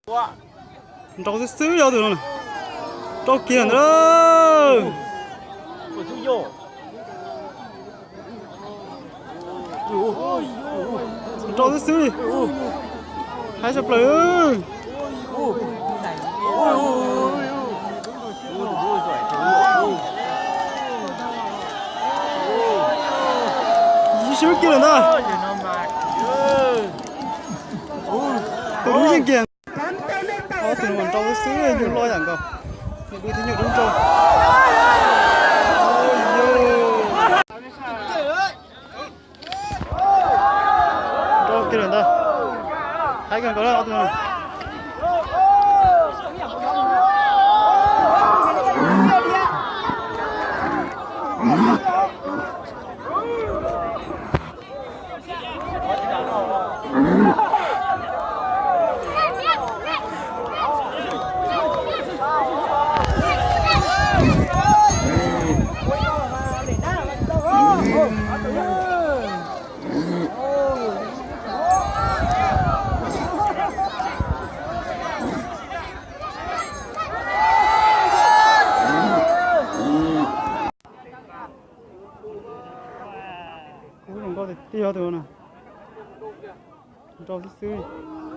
Nrau xwb xwb yog tus no. Nrau kiag ntawd. Nrau xwb xwb. Haib sab plaws. Sib kiag lawm ntag. Tus lub yeej kiag. Ob tug no mas nrau xwb xwb, nyuj loj yam nkaus. Nyuj dub thiab nyuj dub nrau. Nrau kiag lawm ntag. Haib kawg nkaus ob tug no. Kub zoo nkauj tiag tiag tus no. Nrau xwb xwb.